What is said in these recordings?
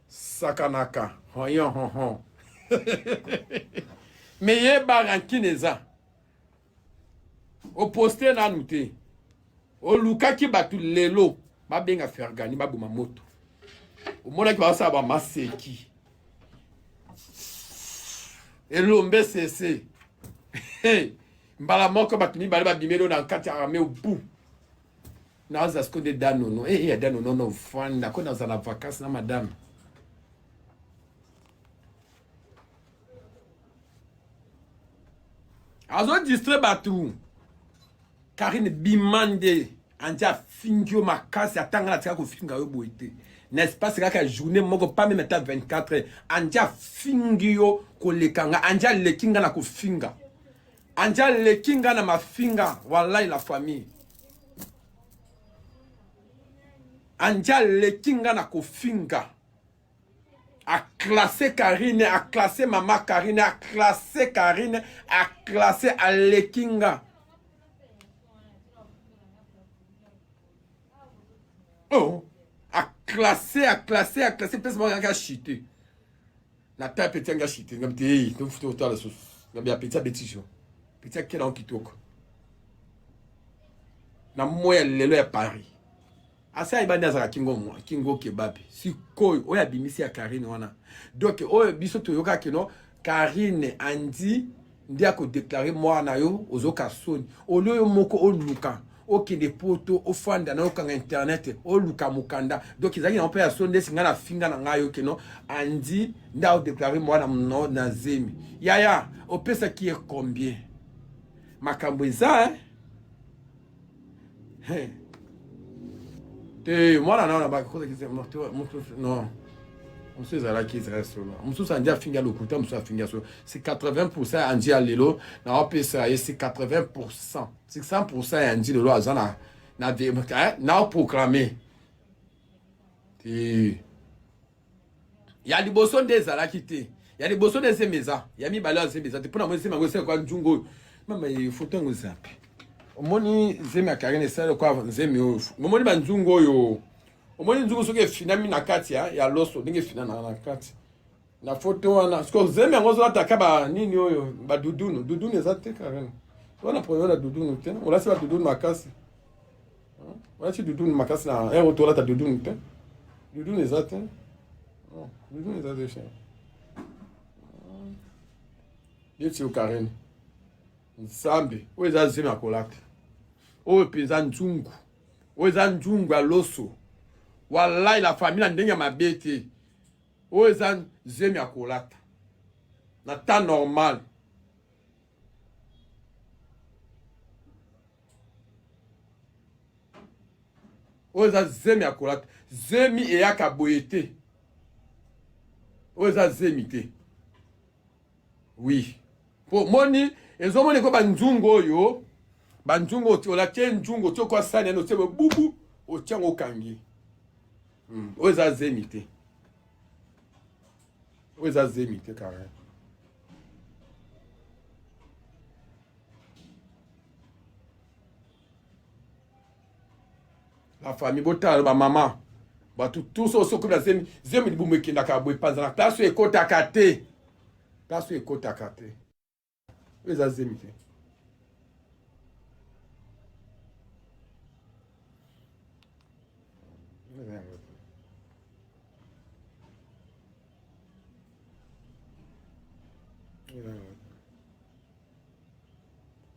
Sakanaka hoyon honhon. Mais yeba rancune eza. Oposte nanu te. Olukaki bato lelo babenga Fergani baboma moto. Omonaki basala ba maseki. Elombe sese. Hey, mbala moko bato mibale babimeli na kati ya armée obu. Naza siko nde danono. Eh, hey, danono no fanda ko naza na vacances na madame. Azo distrait bato. Karine bima nde andi afingi yo makasi ata ngai natika kofinga yo boye te na espace kaka journée moko pas meme ata 24 heures andi afingi yo koleka nga andi aleki nga na kofinga andi aleki nga na mafinga wallahi la famille andi aleki nga na kofinga a classe Karine a classe mama Karine a classe Karine a classe aleki nga oh a classe a classe a classe mpesa moko yanga chute na ta petit yanga chute ngabi te ei tofuta otala susu ngabi ya petit abeti jo petit akela ngo kitoko na moya lelo ya Paris Asi ayeba nde azalaka kingo mwa kingo kebabi sikoyo oyo abimisi ya Karine wana donc oyo biso toyoka kino Karine andi nde akodeklare mwana yo ozoka soni olio yo moko oluka okende poto ofanda na okanga internet oluka mokanda donc ezalaki nango mpe ya soni ndesi ngai nafinga na ngai yo kino andi nde aodeklare mwana no na zemi yaya opesaki ye combien makambo eza eh? Hey. Te mwana na na non. Mosusu ezalaki ezalaki solo. Mosusu andi afingi ya lokuta, mosusu afingi ya solo. Si 80% andi ya lelo na opesa ye si 80%. Si 100% ya andi lelo aza na na na proclamer. Te. Ya liboso nde ezalaki te. Ya liboso nde zemi eza. Ya mibale ya zemi eza te. Mpo na moi zemi yango esali kwa nzungu oyo. Mama ye foto yango eza mpe. Omoni zemi ya Karine esali kwa zemi oyo. Omoni ba nzungu oyo. Omoni nzungu soki efinami na kati ya, ya loso ndenge efinana na kati. Na foto wana. Siko zemi yango ozolata ka ba nini oyo ba dudunu. Dudunu eza te Karine. Wana problème na dudunu te. Olati ba dudunu makasi. Olati dudunu makasi na heure otolata dudunu te. Dudunu eza te. Dudunu eza te cher. Neti yo Karine. Nzambe, oyo eza zemi ya kolata. Oyo mpenza nzungu. Oyo eza nzungu ya loso. Wallahi la famille na ndenge ya mabe te. Oyo eza zemi ya kolata. Na temps normal. Oyo eza zemi ya kolata. Zemi eyaka boye te. Oyo eza zemi te. Oui. Po moni ezomoni ko banzungu oyo banzungu olatie nzungu otie kwa sani yani otie bubu otie yango okangi. Oyo eza zemi te. Oyo eza zemi te carrément. La famille botala ba mama bato tous oyo soki na zemi zemi libumu ekendaka boye epanzana place oyo ekotaka te place oyo ekotaka te oyo eza zemi te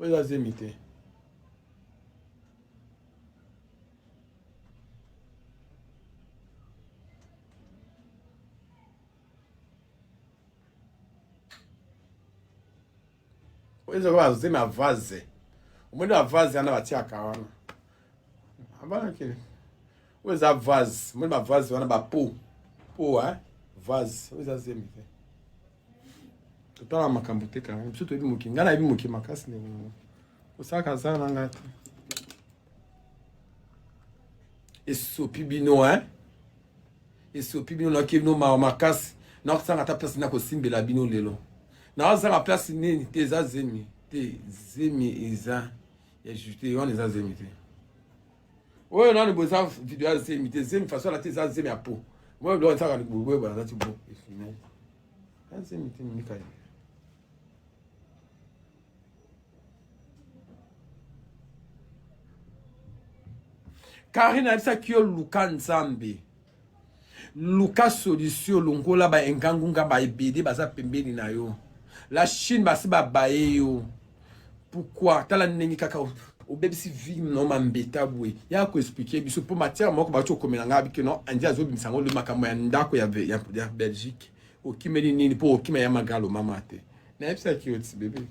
oyo eza zemi te oyo eza bazemi ya vase omoni ba vase wana batiaka wana abanakele oyo eza vase omoni ba vase wana bapo po vase oyo eza zemi te totala makambo te kaka biso toyebi moki ngai nayebi moki makasi ndeko na ngai osalaka aza na ngai te esopi bino hein esopi bino nayoki bino mawa makasi nakosanga ata place nakosimbela bino lelo naozanga place nini te eza zemi te zemi eza ya juste wana eza zemi te oyo nani boza video ya zemi te zemi façon alati eza zemi ya po. Moi biloko nsaka boye boye ti bo efime. Azemi te mika. Karine ayebisaki yo luka Nzambe. Luka solution longola ba engangunga ba ebele baza pembeni na yo. La Chine basi babaye yo. Pourquoi? Tala ndenge kaka obebisi vie no mambeta boye ya ko expliquer biso mpo matière moko bauti kokomela ngai abiki no andi azobimisa yango lobi makambo ya ndako ya, ya, ya Belgique okimeli nini mpo okima ya magalo mama te nayebisaki yo ti bebe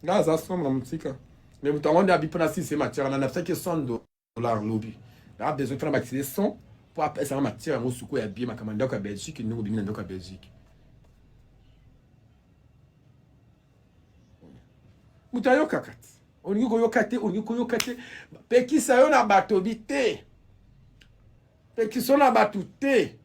ngai aza somo na motika me moto yango nde abi mpo nasilisa matière wana nayebisaki 100 dollar lobi na besoin mpo na bakisa ye 100 mpo apesanga matière yango sikoyo ya bien makambo ya ndako ya Belgique ndenge obimi na ndako ya Belgique moto ayokaka te olingi koyoka te olingi koyoka te pekisa yo na bato bi te pekisa yo na bato te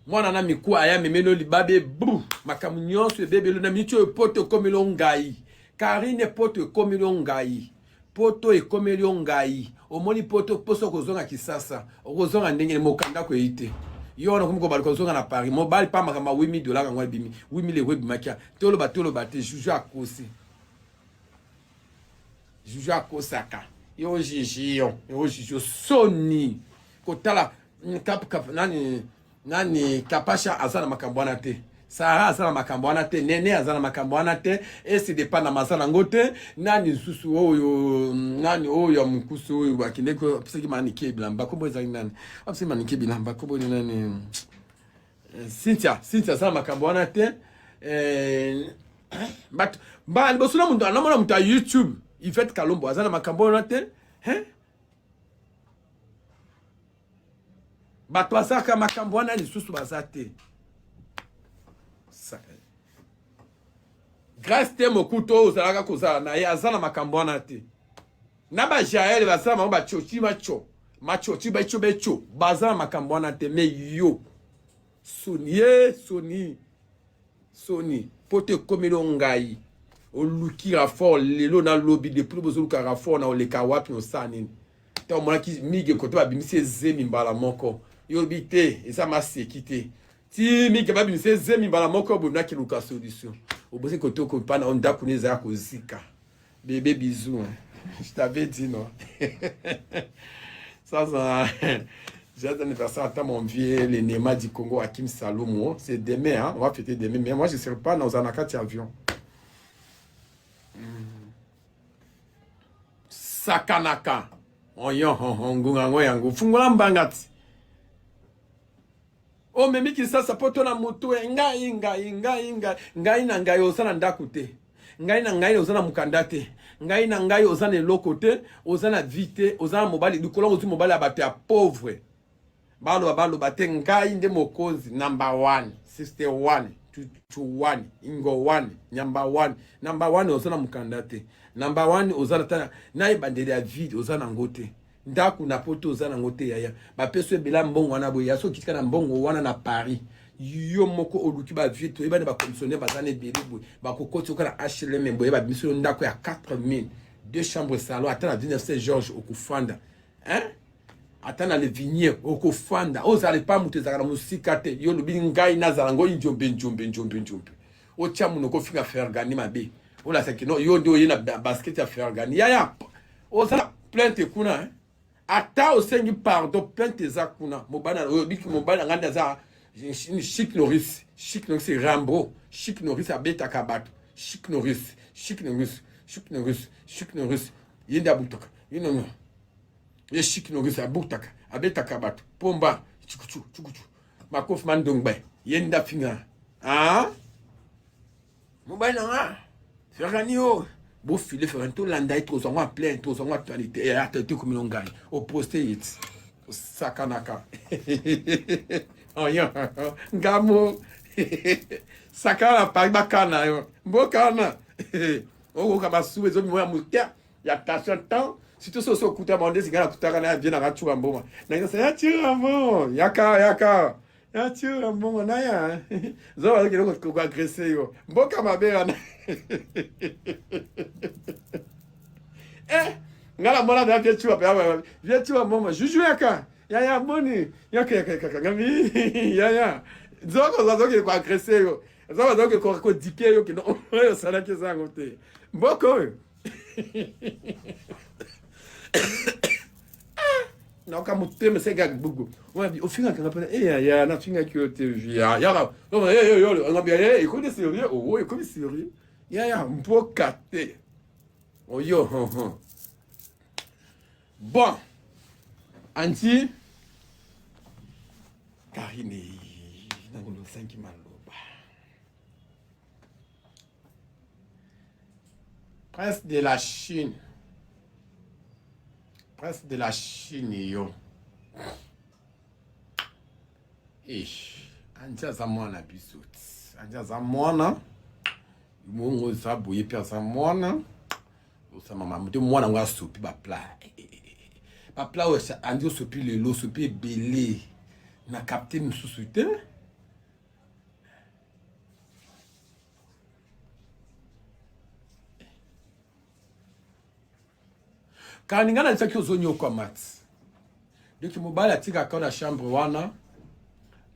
mwana na mikuwa aya memeli yo libabe bru makambo nyonso ebebeli na miniti oyo poto ekomeli yo ngai karine poto ekomeli yo ngai poto ekomeli yo ngai omoni poto mposa okozonga kisasa okozonga ndenge mokanda koyeyi te yo wana okomi kobaluka ozonga na paris mobali pa makambo ya 8000 dollar yango ebimi 8000 euro ebimaki toloba toloba te juju akosi juju akosaka yo jiji yo yo jiji soni kotala kap kap nani nani kapasha aza na makambo wana te sara aza na makambo wana te nene aza na makambo wana te esi depanda aza nango te nani lisusu oyo nani oyo ya mokusu oyo bakendeki apesaki manike bilamba kombo ezalaki nani apesaki manike bilamba kombo ni nani eh, cynthia cynthia aza na makambo wana te eh, bato mbala liboso na moto anamona moto ya youtube ivete kalombo aza na makambo wana te hein? bato bazalaka makambo wana lisusu baza te grace te mokutu oyo ozalaka kozala na ye aza na makambo wana te na bajael basala bango bacoci maco macoci beco beco baza na makambo wana te me yo soni ye soni Soni poto ekomeli yo ngai oluki rapport lelo na lobi depuis bozoluka rapport na oleka wapi na osala nini ntango omonaki mige kote babimisi ezemi mbala moko yo olobi te eza maseki te ti mige babimisi ezemi mbala moko boye nakiluka solution obosi kote okopa na yo ndako ne eza ya kozika bebe bisou hein. je t'avais dit non ça ça J'ai un anniversaire à mon vieux, le Nema du Congo, Hakim Salomo. C'est demain, hein? On va fêter demain. Mais moi, je ne serai pas dans un avion. Sakanaka. Oyo, ngunga ngo yango. Fungola mbangati. Omemi kisasa poto na mutu e ngai ngai ngai ngai ngai na ngai oza na ndako te. Ngai na ngai oza na mokanda te. Ngai na ngai oza na eloko te, oza na vie te, oza na mobali likolo ozwi mobali ya bato ya pauvre. Baloba baloba te ngai nde mokonzi number 1, 61, chuchu 1, ingo 1, nyamba 1. Number 1 oza na mokanda te. Number 1 oza na na ebandeli ya vie oza na ngo te. Ndako na poto oza nango te yaya. Bapesi yo ebele mbongo wana boye ya soki okitika na mbongo wana na Paris yo moko oluki ba vie toyebani ba commissionnaire baza na ebele boye bakokoti oka na HLM boye babimisi yo ndako ya 4000 deux chambres salon ata na 19 Saint Georges okofanda hein ata na le vignier okofanda ozala epa moto ezalaka na mosika te yo olobi ngai nazala ngo njombe njombe njombe njombe otya monoko ofinga fergani mabe olasa kino yo nde oye na basket ya fergani yaya oza plainte kuna hein? Ata osengi pardon plainte eza kuna mobali oyo biki mobali na ngai nde aza Chic Norris Chic Norris Rambo Chic Norris abetaka bato Chic Norris Chic Norris Chic Norris Chic Norris ye nde abutaka ye nono ye Chic Norris abutaka abetaka bato pomba chukuchu chukuchu makofi mandongbe ye nde afinga ah mobali na nga ferani o bofile ferani tolanda ye tozwa ngo en plein tozwa ngo actualité eh, actualité ekomi no ngai oposte ye ti osakanaka oyo ngamo sakana na paris bakana yo mboka wana okoka masuba ezobima ya moke ya tension temps surtout soki okuta bango nde singa nakutaka na vie nanga cuka mboma nangasa ya cuka mbongo yaka yaka ya cuka mbongo naya zoba bazokende koagrese yo mboka mabe wana eh nga namona na vie cuka mpe vie cuka mbongo juju yaka. Yaya boni yokekekakangami yaya nzoko azokende koagrese yo nzoko azokende kodike yo kende oyo osalaki eza yango te mboka oyo nayoka motema eseka gbugu wabi ofingaka nga mpena e yaya nafingaki yo te yaka ekomi sérieux owo ekomi sérieux yaya mboka te oyo bon anti karine nango osangi maloba prince de la chine prince de la chine yo Eish, anti aza mwana biso anti aza mwana bongo eza boye mpe aza mwana osa mama mote mwana yango asopi baplat eh, eh, eh, baplat oyo andi osopi lelo osopi ebele na kapte mosusu te Kani nga nalisaki ozonyokwama ti donc mobali atikaka na chambre wana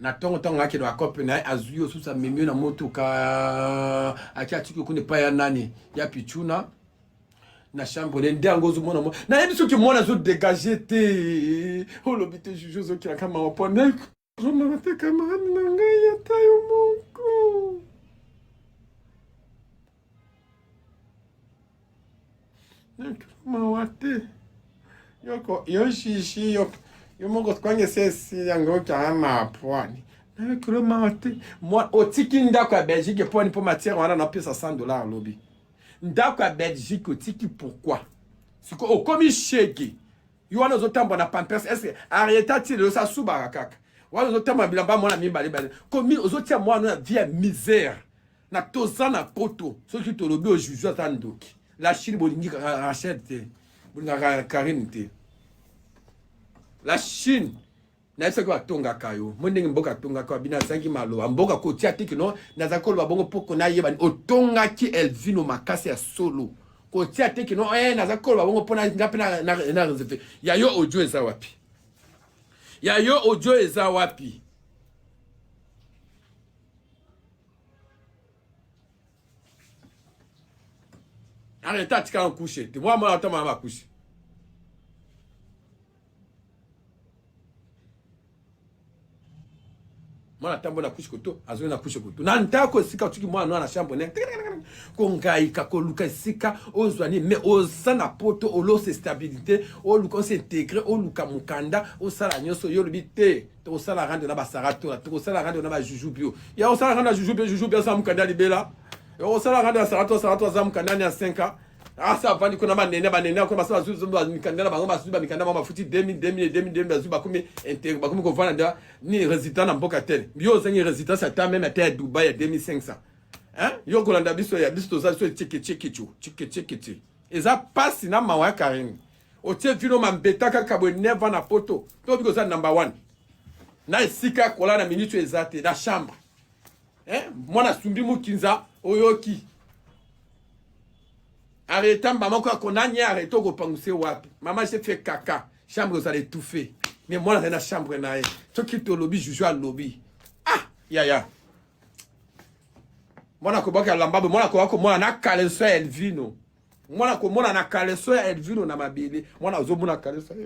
na ntongo ntango akende bakope na ye azwi yo susu amemi yo na motuka ake atiki yo kuna epai ya nani ya pichuna na chambre ne nde yango ozomona mwa nayebi soki mwana azodegage te olobi te juju ozokilaka mawa mpo Ozomona te camarade na ngai ata yo moko. Mawa te. Yoko yo shishi yo yo moko kwange sesi yango kya mapwani. Nayokilo mawa te. Moi otiki ndako ya Belgique pwani mpo matière wana napesa 100 dollars lobi. Ndako ya Belgique otiki pourquoi? Siko okomi shege. Yo wana ozotambola na pampers est ce que Arieta ti lelo asubaka kaka wana ozotambola bilamba mwana mibale bale komi ozotia mwana na vie ya misère na toza na poto soki tolobi ojuju aza ndoki la Chine bolingi Rachel te bolingaka Karine te la Chine nayebisaki batongaka yo mo ndenge mboka atongaka bino azangi maloba mboka kotia te kino naza koloba bongo mpo nayeba otongaki elvino makasi ya solo kotia te kino eh, naza koloba bongo mpo nga mpe na reserve ya yo audio eza wapi ya yo audio eza wapi arrete atikala kushe te mwa mwana atama na bakushe mwana atambo na kushe koto azongi na kushe koto na ndako esika otiki mwana noa na chambre ne kongaika koluka esika ozwa nini mais oza na poto olose stabilité oluka ose integre oluka mokanda osala nyonso yo olobi te tokosala rando na basaratola tokosala rando na bajuju bio ya osala rando na juju bio juju bio aza mokanda libela osala rando ya saratola saratola aza mokanda ni ya 5 ans asa avandi kuna banene banene kuna basi bazwi mikanda na bango bazwi bamikanda bango bafuti 2000 2000 2000 2000 bazwi bakomi integre bakomi kovanda nda ni résident na mboka te yo ozangi résidence ata meme ata ya Dubai ya 2500 hein yo kolanda biso ya biso toza biso tcheke tcheke tcho tcheke tcheke tche eza pasi na mawa ya Karine otie vino mambeta kaka boye neva na poto to biko oza number 1 na esika ya kolala na minute eza te na chambre hein mwana sumbi mukinza oyoki Arreta mama ko akona nye arrete okopanguse wapi mama j'ai fait kaka chambre ozala étouffé mais mwana azali na chambre na ye soki tolobi juju alobi ah yaya mwana kobwaka elamba boye mwana koya komona na caleçon ya elvino mwana komona na caleçon ya elvino na mabele mwana azomona caleçon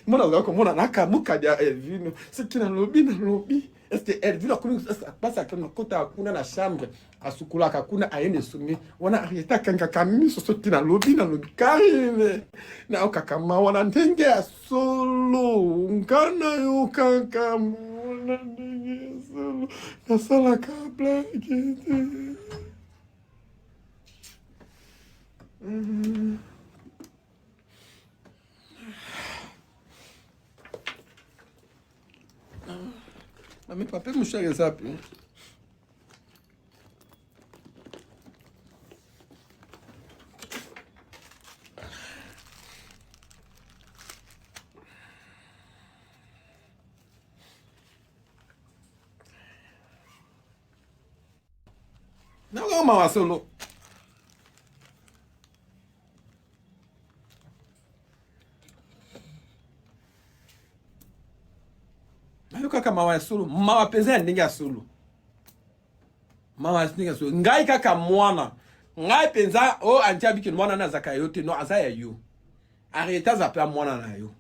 mwana azala komona na kamukadi ya elvino soki nalobi nalobi est ce que elvino akomi basi akotaka kuna na chambre asukolaka kuna aye na esongi wana ariete akangaka miso soki nalobi nalobi karine nayokaka mawa na ndenge ya solo nga nayokaka mawa na ndenge ya solo nasalaka blage te Mami pape mouchard eza pe. Nazo mawa solo. Yo kaka mawa ya solo, mawa mpenza ya ndenge ya solo, mawa ya ndenge ya solo. Ngai kaka mwana ngai mpenza o oh, anti abiki mwana na azaka yo te, no aza ya yo. Arrete aza mpe mwana na yo.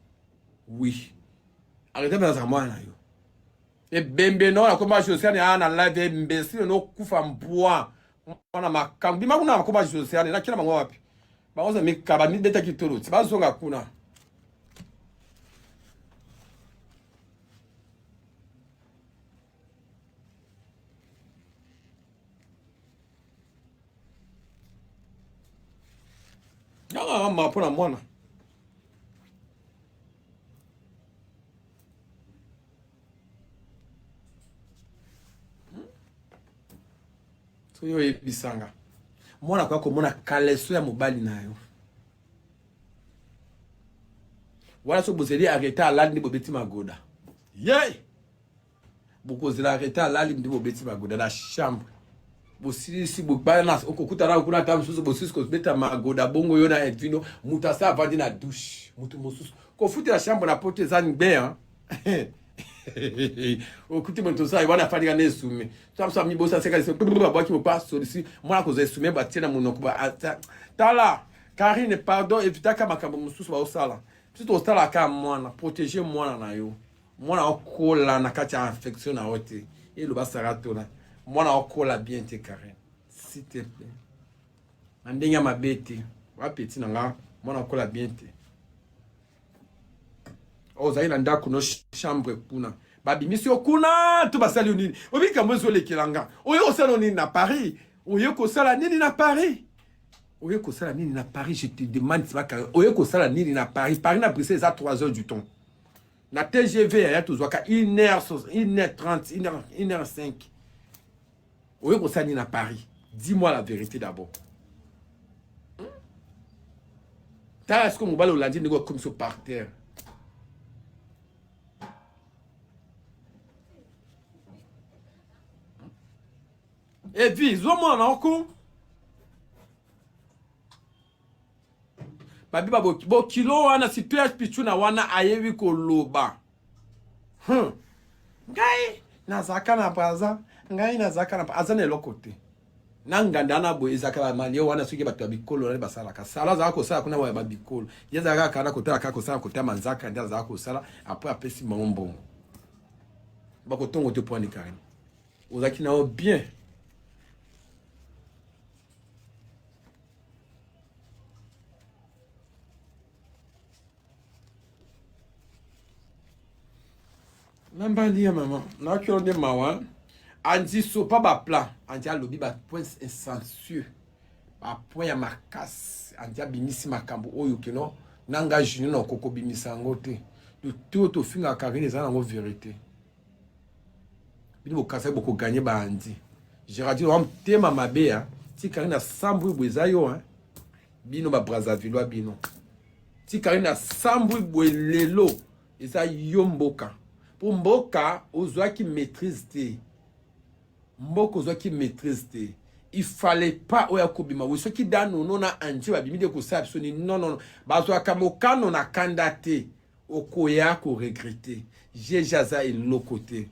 Oui, arrete mpe azaka mwana na yo. Ebembe no nakoma Josiane a na live imbecile no kufa mbwa mwana makambo bima kuna nakoma Josiane nakila bango wapi bango za mikaba mibetaki tolo ti bazonga kuna. Nanga ma mpo na mwana. Soki oyebisanga mwana akoya komona kaleso ya mobali na yo wana, soki bozeli arrete alali nde bobeti magoda ye, bokozela arrete alali nde bobeti magoda na chambre, bosilisi bana okokutana kuna ata mosusu bosilisi kobeta magoda bongo yo na Edvino, moto asa avandi na douche, moto mosusu kofutela chambre na poto eza nbe. Okuti moto osala wana afandi kana esume so amibosa seka abwaki mopa solisi mwana kozwa esume batie na monoko. Tala Karine, pardon, evitaka makambo mosusu baosala. Biso tosalaka mwana, protege mwana na yo, mwana okola na kati ya infection na yo te. Eloba Sara Tola, mwana okola bien te. Karine, s'il te plaît, na ndenge ya mabe te, wapeti na nga, mwana okola bien te. Ozali na ndako no chambre kuna, babimisi yo kuna to basali yo nini? Oyebi likambo ezolekela nga, oyo osala nini na Paris? Oye kosala nini na Paris? Oye kosala nini na Paris? Je te demande, tibaka, oye kosala nini na Paris? Paris na Bruxelles eza 3 heures du temps na TGV. Yaya, tozwaka 1 heure, 1 heure 30, 1 heure, 1 heure 5. Oye kosala nini na Paris? Dis-moi la vérité d'abord. Tala sikoyo mobali olandi ndenge okomisi yo par terre. Et puis zwa mwana na oko babi bokilo wana surtout ya pichuna wana ayebi koloba. Ngai nazalaka na Braza, ngai nazalaka na aza na eloko te na nganda wana boye ezalaka bamalie wana. Soki bato ya bikolo wana basalaka sala, azalaka kosala kuna ya babikolo, ye azalaka kaka na kotala kaka kosala kotama manzaka nde azalaka kosala. Après apesi bango mbongo, bakotongo te. Poani Karine, ozalaki na yo bien. Na mbandi ya mama nayoki yo nde mawa. Andi sopa baplan, andi alobi bapoint insensieux, bapoint ya makasi. Andi abimisi makambo oyo keno na nga junior na okoki kobimisa yango te. To tofingaka Karine, eza nango vérité. Bino bokasaki bokoganye baandi Gérardine wa motema mabe ya ti Karine asambwi boye, eza yo. Bino babrazavillois, bino ti Karine asambwi boye lelo, eza yo mboka, mpo mboka ozwaki maîtrise te, mboka ozwaki maîtrise te. Il fallait pas oyo akobima boye. Soki danono na andi babimi nde kosala biso nini? Non, non, bazwaka mokano na kanda te, okoya koregretter. GG aza eloko te.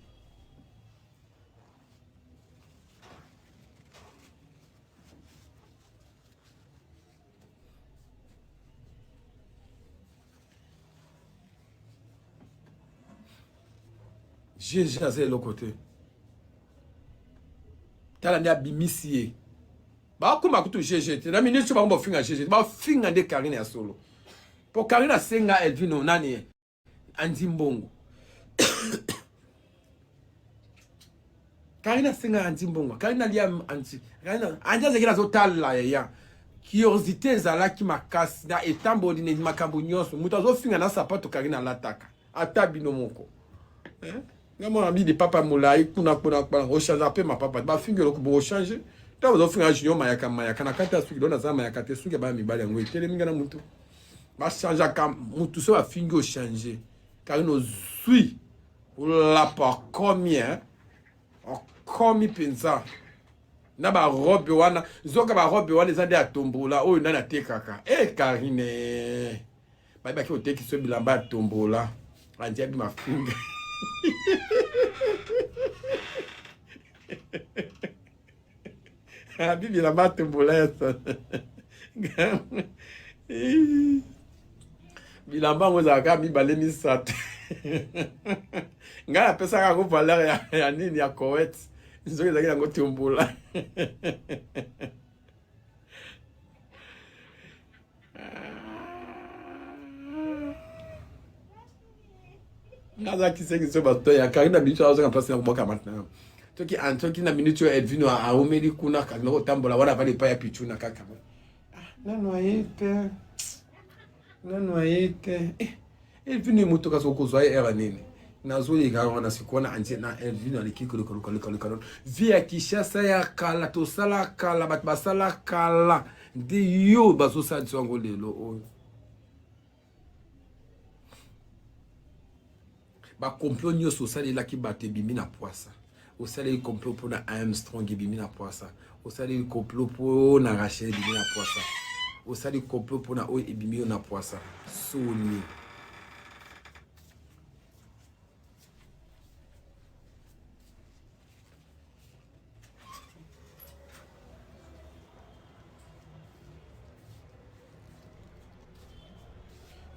GG aza eloko te. Tala nde abimisi ye, bakoma kutu GG te. Na minute bango bafinga GG, bafinga nde Karine ya solo, mpo Karine asenga Elvino nani andi mbongo. Karine asenga andi mbongo, Karine alia andi. Karine andi azalaki azotala yaya, curiosité ezalaki makasi na etamboli na makambo nyonso. Moto azofinga na sapato Karine alataka, ata bino moko, eh? Nga mwana bidi papa molai kuna kuna kuna, ochange mpe mapapa, bafingi eloko bochange. Ntango bazofinga junior mayaka mayaka na kati ya suki, do naza mayaka te, suki ya bana mibali yango etelemi nga na mutu. Bachangeaka mutu so bafingi, ochange. Karine ozwi olapa, okomi okomi mpenza na barobe wana. Nzoka barobe wana eza nde ya tombola oyo nani atekaka e Karine, bayebaki otekisi yo bilamba ya tombola. Andiabi mafinga. Abi bilamba tombola ya bilamba yango ezalaka mibale misato ngai napesaka yango valeur ya, ya nini ya coet soki ezalaki yango tombola Naza kisengi so bato ya kari na minute azonga place na kobwaka maintenant. Soki soki na minute oyo Elvino aumeli kuna kaka kotambola wana avandi epai ya Pichuna kaka. Ah, nanu aye te. Nanu aye te. Eh, Elvino moto kasi okozwa ye heure nini? nazoleka wana sikoyo na antie na Elvino aleki koluka luka luka luka vie ya Kinshasa ya kala tosala kala bato basala kala nde yo bazosala biso yango lelo oyo. Ba complot nyonso osalelaki bato ebimi na pwasa. Osaleli complot mpo na Armstrong ebimi na pwasa. Osaleli complot mpo na Rachel ebimi na pwasa. Osali complot mpo na oyo ebimi yo na pwasa. Soni.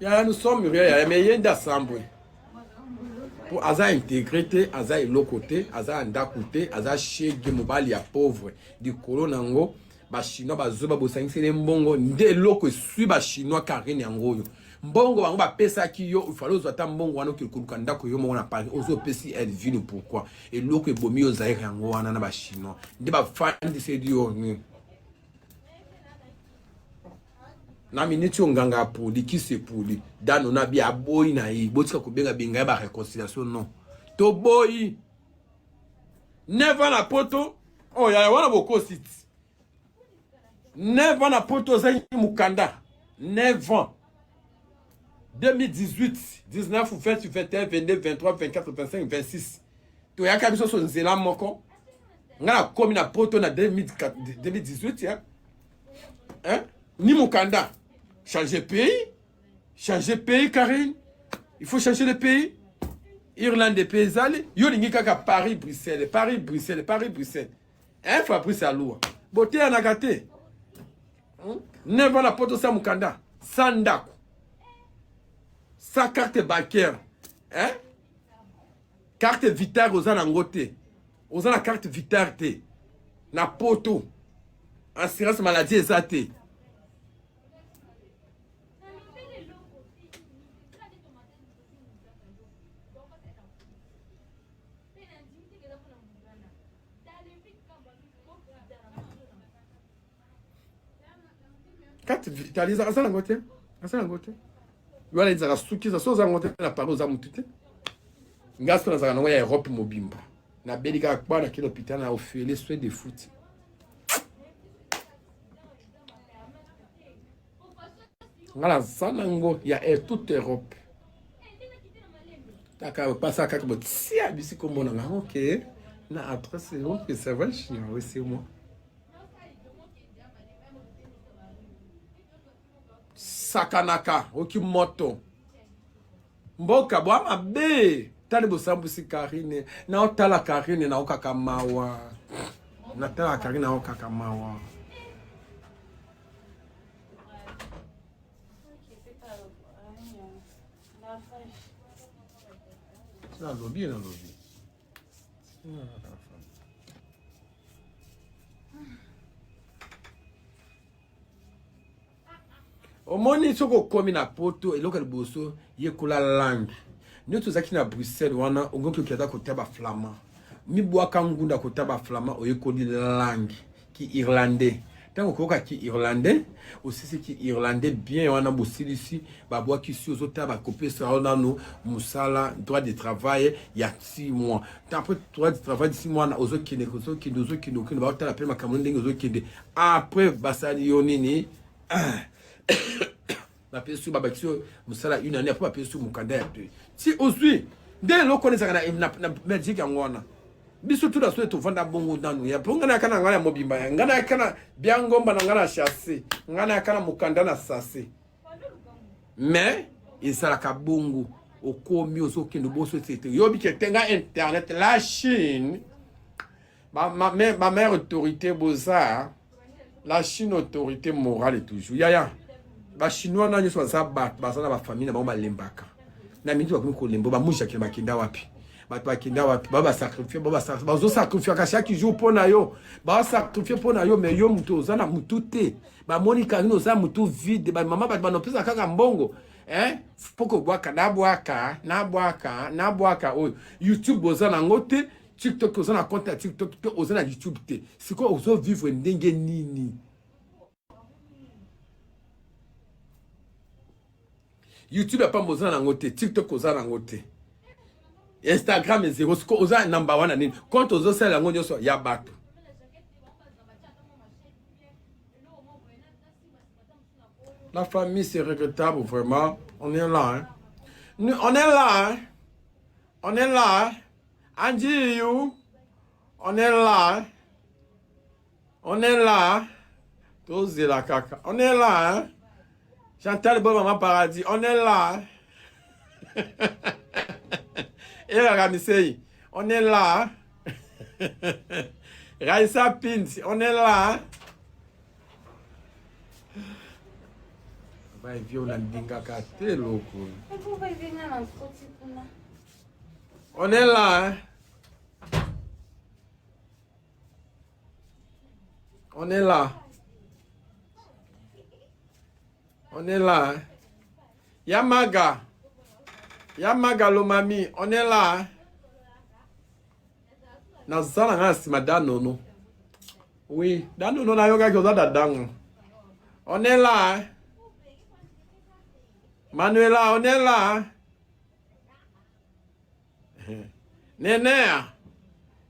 Yaya nous sommes rien yaya mais ye nde asambwe po aza integre te aza eloko te aza ya ndako te aza shege mobali ya pauvre likolo na yango bachinois bazoba bosangiseli mbongo nde eloko eswi bachinois karine yango oyo mbongo bango bapesaki yo ifale ozwa ata mbongo wana okende koluka ndako yo moko na paris ozo opesi elvino pourquoi eloko ebomi yo zaire yango wana na bachinois nde bafandiseli yo nini na miniti oyo nganga apoli kisi epoli dano na bi aboyi na ye botika kobenga benga ye ba réconciliation non toboyi neva na poto oyo oh, yaya wana bokosi ti neva na poto ozangi mokanda 9 ans 2018 19 20 21 22 23 24 25 26 toyaka biso so nzela moko ngai nakomi na poto na 2018 ya hein? ni mokanda changer pays changer pays Karine il faut changer le pays Irlande mpe ezali yo olingi kaka Paris Bruxelles Paris Bruxelles Paris Bruxelles hein Fabrice Alua boteyanaka te hmm? neva na poto sa mokanda sa ndako sa carte bancaire hein? Carte vitale oza na ngo te. Oza na carte vitale te. Na poto. Assurance maladie eza te. Carte vitale eza aza nango te. Aza nango te. Wana ezaka suki eza so oza nango te na Paris oza mutu te. Nga so nazaka nango ya Europe mobimba. Nabeli kaka kpa na kende hôpital na ofele soin de foot. Nga naza nango ya eh, toute Europe. Kaka pasa kaka botia bisi kombo na nga ok na adresse ok ça va chinois oui c'est moi. Sakanaka oki moto mboka bwa mabe tali bosambusi Karine naotala Karine naokaka mawa natala Karine naokaka mawa nalobi nalobi Omoni soki okomi na poto eloko ya liboso yekola langue. Neti ozalaki na Bruxelles wana okoki okenda kota ba flamand. Mibwaka ngunda kota ba flamand oyekoli langue ki irlandais. Ntango okoyoka ki irlandais osisi ki irlandais bien wana bosilisi babwakisi ozotala bakopesa yo nanu mosala droit de travail ya 6 mois. Après droit de travail de 6 mois wana ozokende ozokende ozokende okende baotala mpe makambo ndenge ozokende après basali yo nini bapesi yo babakisi yo mosala une année après bapesi yo mokanda ya deux ti ozwi nde eloko wana ezalaka na, na belgique yango wana biso tu na soki tovanda bongo nanu ya mpo ngai nayaka na ngai ya mobimba ya ngai nayaka na biangomba na ngai na chasse ngai nayaka na mokanda na sase mais ezalaka bongo okomi ozokende boso ete yobi ke te ngai internet la chine. Ba, ma, ma mère autorité boza la Chine autorité morale est toujours yaya ba chinois na nyonso baza bato baza na bafamille na bango balembaka na mingi bakomi kolemba bamujakile bakenda wapi bato bakenda wapi ba basacrifie bazosacrifiaka chaque jour mpo na yo basacrifie mpo na yo mais yo moto oza na motu te bamoni karine oza motu vide bamama bato banopesa kaka mbongo eh? mpo kobwaka nabwaka nabwaka nabwaka oyo youtube oza nango te tiktok oza na compte ya tiktok te oza na youtube te sikoyo ozovivre ndenge nini youtube ya pamba oza nango te tiktok oza nango te instagram zero sikoyo oza namba wana nini compte ozosala yango nyonso ya bato La famille, c'est regrettable, vraiment. On est là, hein. Nous, on est là, hein. On est là, hein. Angie, you. On est là, hein. On est là, hein. Tozela kaka. On est là, hein. Chantal Bon Maman Paradis. On est là. Hein. Et la On est là. Hein. Raissa Pins, on est là. Hein. Vai vieux nalingaka te loko. On est là, hein? On est là. On est là. Hein? Yamaga. Yamaga Lomami, on est là. Hein? Naza na nga na nsima da nono. Oui, da nono nayokaki oza dadango. On est là. Hein? Manuela, on est là. Hein? Nenea.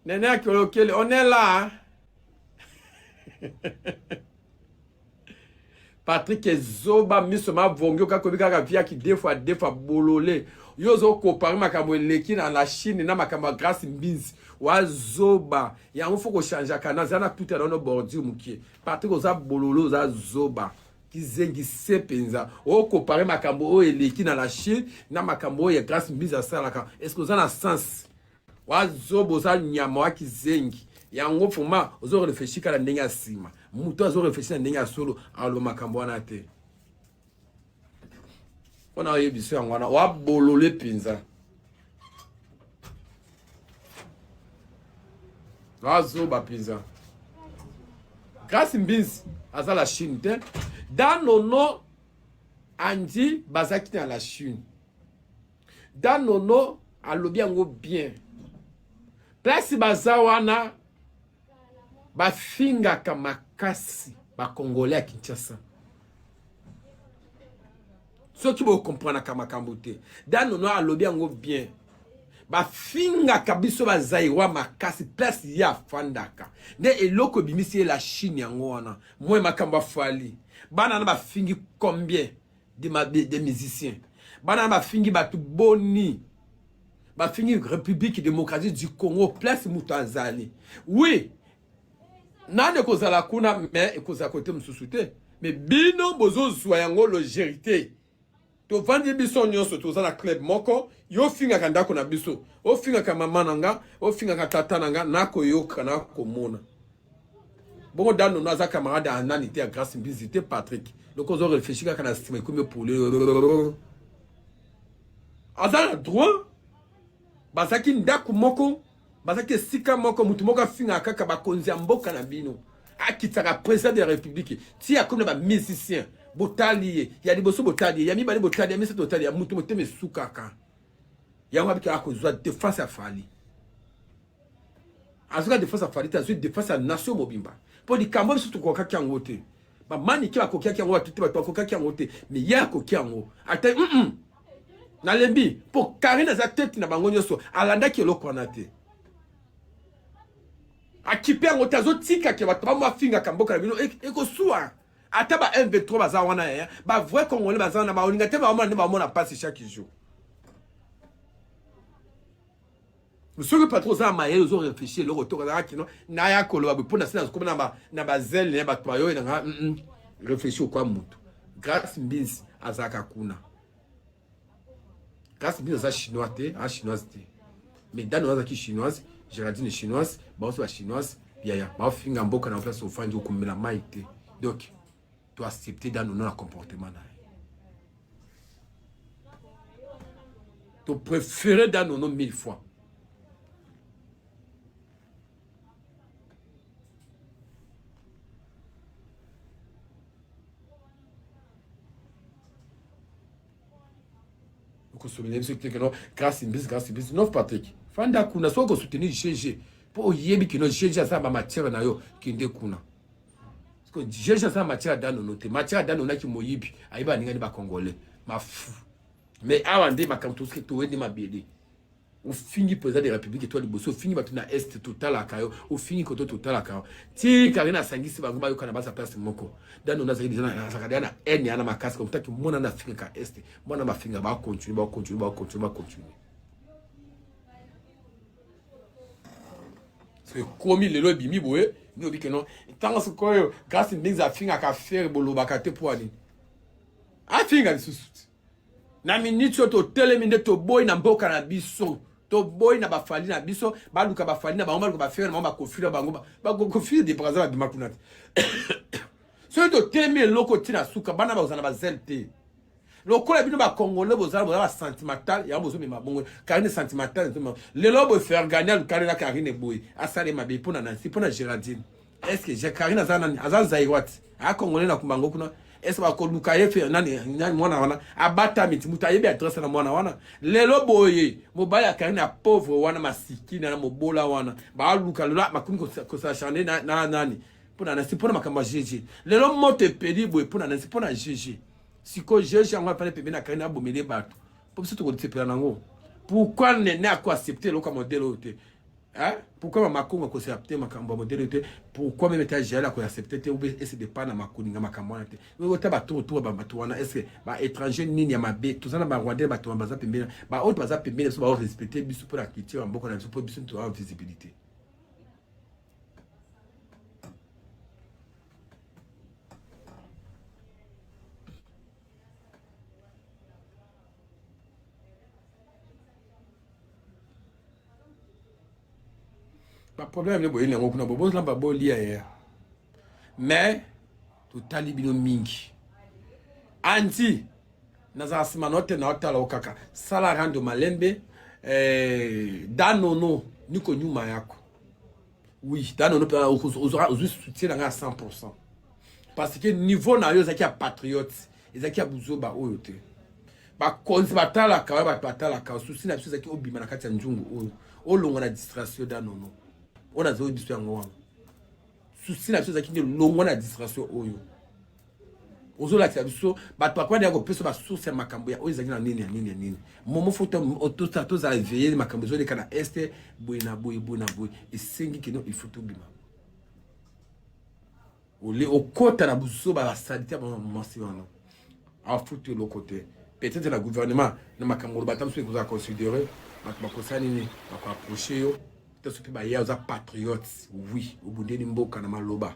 Nenea Kiolokele, on est là. Hein? Patrick Ezoba miso mavongi okakomi kaka viaki deux fois deux fois bolole yo ozokopare makambo eleki na la Chine na makambo ya Grace Mbinzi wazoba yango fo kochangeaka na za na tuta nano bordure mokie Patrick oza bolole oza zoba kizengi se mpenza okopare makambo oyo eleki na la Chine na makambo oyo ya Grace Mbinzi asalaka est-ce que oza na sens wazoba oza nyama wa kizengi yango vraiment ozo reflechir kala ndenge ya nsima moto azo reflechir na ndenge ya solo aloba makambo wana te mpona oyebiso yango wana wabolole mpenza wazoba mpenza grâce mbinzi aza la chine te danono andi bazalaki na la chine Danono alobi yango bien. Place baza wana bafingaka makasi ba congolais ya Kinshasa. Soki bo comprenaka makambo te. Danono alobi yango bien. Bafingaka biso ba Zaïrois makasi place ye afandaka. Nde eloko ebimisi ye la Chine yango wana. Moi makambo afali. Bana na bafingi combien? des, des, des musiciens bana bafingi bato boni bafingi république démocratique du congo place moto azali oui nani ekozala kuna mais ekozala kote mosusu te mais bino bozozwa yango logérité tovandi biso nyonso toza na club moko yo ofingaka ndako na biso ofingaka mama na nga ofingaka tata na nga nakoyoka nakomona bongo dan nono aza camarade ya nani te ya grace mbizi te patrick loko ozo réfléchir kaka na nsima ekomi pole aza na droit bazalaki ndako moko bazalaki esika moko motu moko afingaka kaka bakonzi ya mboka na bino akitisaka président de la république ti akomi na bamusicien botali ye ya liboso botali ye ya mibale botali ya misato botali ya motu motema esukaka yango abikaka kozwa defense ya fali azwaka defense ya Fally te azwi defense ya nation mobimba mpo likambo biso tokokaki yango te bamanike bakokaki yango bato te bato bakokaki yango te mais ye akoki yango ata mm -mm. nalembi mpo Karine aza tete na bango nyonso alandaki eloko wana te akipe yango te azotika ke bato bamafingaka mboka na bino ekosuwa ata ba M23 baza wana yaya ba vrai congolais baza wana baolinga te baomona nde baomona mpasi chaque jour soki patron oza na mayele ozo réfléchir eloko to kazalaka kino naya koloba boye mpo na se nakomi na bazele ya bato bayoye na nga réfléchir okwa motu grace mbinzi azalaka kuna grace mbinzi aza chinois te a chinoise te mais dano azalaki chinoise. Geraldine chinoise, bango ba chinoise yaya baofinga mboka na place ofandi okomela mai te. Donc to accepter dans nos comportement na ye. To préférer dans nos mille fois. Okosomela biso te keno grâce mbisi, grâce mbisi. Non, Patrick, fanda kuna. Soki okosoutenir GG mpo oyebi kino GG aza ba matière na yo, kende kuna. GG aza matière ya Danono te. Matière ya Danono aki moyibi, ayebi aningani bacongolais mafu. Mais awa nde makambo tosoki toyendi mabele. Ofingi président de la République to liboso, ofingi bato na est, totalaka yo. Ofingi koto, totalaka yo. Ti Karine asangisi bango, bayokana, baza place moko. Danono azalaki deja, azalaka deja na haine yana makasi. Comme taki mwana na afingaka est, mwana bafinga, bacontinue, bacontinue, bacontinue, bacontinue. Ekomi lelo ebimi boye nde obi keno ntango sikoyo Grâce ndenge afingaka Ferre, bolobaka te. Mpo nini afinga lisusu te? Na miniti oyo totelemi nde toboyi na mboka na biso, toboyi na bafali na biso. Baluka bafali na bango, baluka baFerre na bango, baKoffi na bango, baKoffi de braza babima kuna te. Soki totelemi eloko ntina suka, bana bazala na bazele te lokola bino bacongolais. Bozala, bozala basentimental, yango bozomema bongo Karine sentimental. Lelo boye Fergani alukani na Karine boye, asali mabe mpo na Nancy, mpo na Géraldine. Est ce que Karine aza nani? Aza zaïrois te, acongolais na kumbango kuna. Est ce bakoluka ye fe nani? Nani mwana wana abatami ti moto ayebi adresse na mwana wana? Lelo boye mobali ya Karine ya pauvre wana, masikini na mobola wana, baluka lelo bakomi kosacharne na nani? Mpo na Nancy, mpo na makambo ya GG. Lelo moto epeli boye mpo na Nancy, mpo na GG. Sikoyo GG yango afandi pembeni na Karine, abomele bato mpo biso tokolisepela nango. Pourquoi nene akoaccepte eloko ya modele oyo te? Hein? Pourquoi mama Kongo akoaccepte makambo ya modele te? Pourquoi même ta Jael akoaccepte te? Ube ese de pas na makoninga makambo wana te. Ota bato tour ba bato wana, est-ce que ba étranger nini ya mabe? Toza na ba Rwandais, bato baza pembeni, ba oyo baza pembeni biso, ba respecter biso pour la culture ya mboka na biso, po biso toza visibilité. Baproblème nde boyeli yango kuna, bozolamba, bolia ye, mais totali bino mingi. Anti nazala nsima na te, na otala o kaka sala rando malembe. Danono niko nyuma yako. Oui, Danono mpe ozwi soutien na ngai ya 100, parce que niveau na yo ezalaki ya patriote, ezalaki ya buzoba oyo te. Bakonzi batalaka oyo, bato batalaka. Souci na biso ezalaki obima na kati ya nzungu oyo, olongwa na distraction. Danono oyo nazoyi biso yango wana. Souci na biso ezalaki nde longwa na distraction oyo ozolakisa biso. Bato bakwani ya kopesa basource ya makambo ya oyo ezalaki na nini ya nini ya nini. Momo fo tozala veille. Makambo ezoleka na est boye na boye, boye na boye, esengi kino il faut tobima. Ole okota na buzoba, basalite ya mwasi wana, afutu eloko te. Peut-être na gouvernement na makambo oloba, ata mosusu ekozala considéré, bato bakosala nini, bakoapproche yo. Te soki mpe baya, oza patriote, oui, obundeli mboka na maloba.